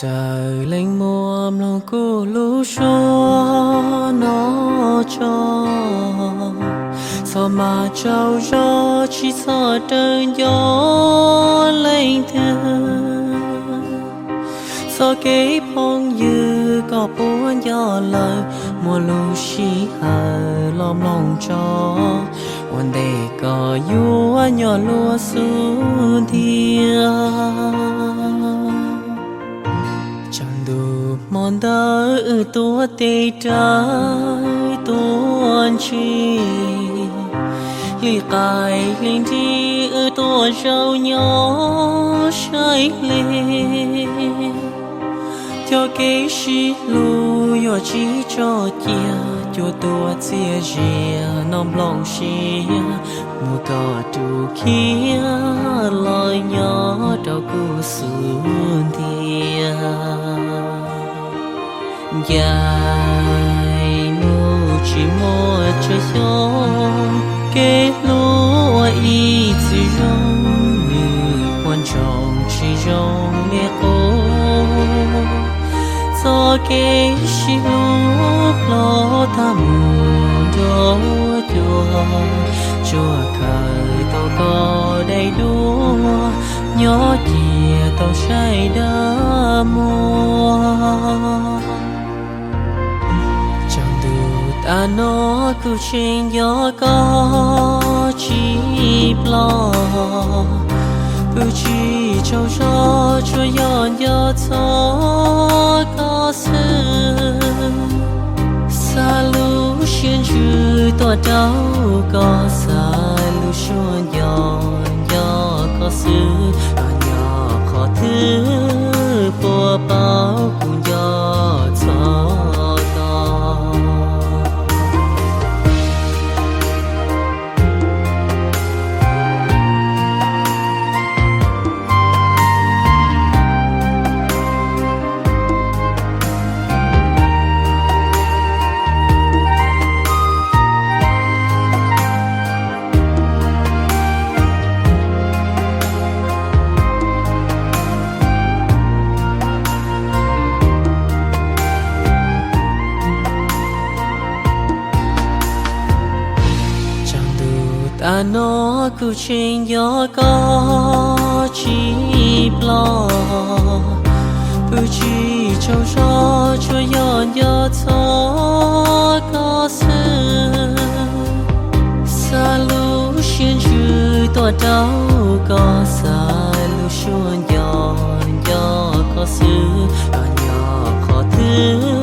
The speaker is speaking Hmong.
Raws leej muaj mloog kuv lub suab no tso, txhob mas tsaug zog tsis txhob raws nco leej twg. Txoj kev phooj ywg koj puas nco lawm, muaj lub sij hawm los mloog tso, ua ntej koj yuav nyob luag xub ntiag. Tsaus ntuj hmo ntawd wb tuaj tes rawv tuaj ntsis, hli qaib hli nrig wb tuaj zaum nyob saib hle. Cov kev sib hlub yuav tsis tso cia, cuaj tuaj txias zias no nplooj siab, mus koj rub khiav los nyob rau kuv xub ntiag. Ncaim mus tsis muaj tsawg xyoo, kev hlub ua ib txwm zoo, nws puas ntsoov tsis zoo li qub. Txoj kev sib hlub ploj tag mus nruab cua, tsuas khaws tau koj daim duab, nyob cia tau saib dag muag. Tsaus ntuj tas no kuv tseem nco koj tsis ploj, pw tsis tsaug zog tsuas yog nco txog koj xwb. Xa lub siab ntsws tuaj rau koj, xa lub suab nco nco koj xwb, koj nyob qhov twg puas paub kuv nco txog koj. Tsaus ntuj tas no kuv tseem nco koj tsis ploj, pw tsis tsaug zog tsuas yog nco txog koj xwb. Xa lub siab ntsws tuaj rau koj, xa lub suab nco nco koj xwb, koj nyob qhov twg